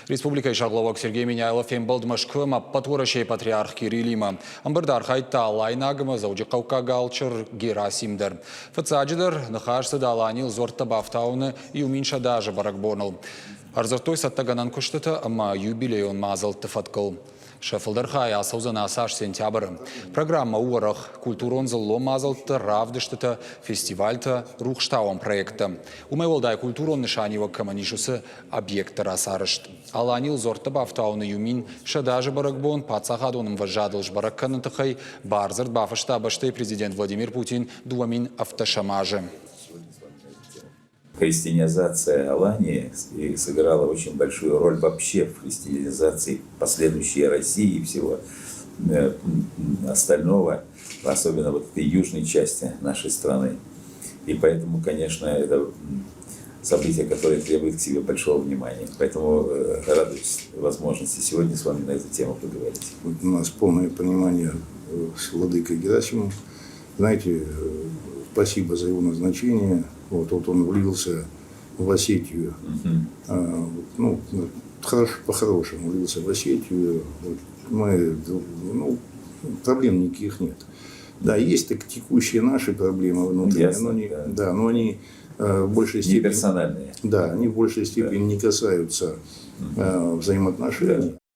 Республикӕйы сӕргълӕууӕг Сергей Меняйло фембӕлд Мӕскуы ӕмӕ ӕппӕт Уӕрӕсейы патриарх Кириллимӕ. Ӕмбырды архайдта алайнаг ӕмӕ дзӕуджыхъӕуккаг алчыр Герасим дӕр. Фыццаджыдӕр, ныхас цыд Аланийыл дзуӕрттӕ бафтауыны 1100 азы бӕрӕгбоныл. Ӕрдзырдтой цӕттӕгӕнӕн куыстытӕ ӕмӕ юбилейон мадзӕлтты фӕткыл. Сӕ фылдӕр хай ацӕудзӕн ацы аз сентябры. Программӕ у уӕрӕх, культурон-дзыллон мадзӕлттӕ, равдыстытӕ, фестивальтӕ, рухстауӕн проекттӕ. Уымӕй уӕлдай культурон нысаниуӕг кӕмӕн ис, уыцы объектты рацарӕзт. Аланийыл дзуӕрттӕ бафтауыны 1100 азы бӕрӕгбон паддзахадон ӕмвӕзадыл сбӕрӕг кӕныны тыххӕй бардзырд бафыста бӕстӕйы президент Владимир Путин 2017 азы. Христианизация Алании сыграла очень большую роль вообще в христианизации последующей России и всего остального, особенно вот этой южной части нашей страны. И поэтому, конечно, это событие, которое требует к себе большого внимания. Поэтому радуюсь возможности сегодня с вами на эту тему поговорить. Вот у нас полное понимание с владыкой Герасимом. Знаете, спасибо за его назначение. Вот он влился в Осетию. Ну, хорошо, по-хорошему влился в Осетию. Вот мы, ну, проблем никаких нет. Да, есть так текущие наши проблемы внутренние, но они, да, но они в большей Не степени... персональные. Да, они в большей степени не касаются взаимоотношений.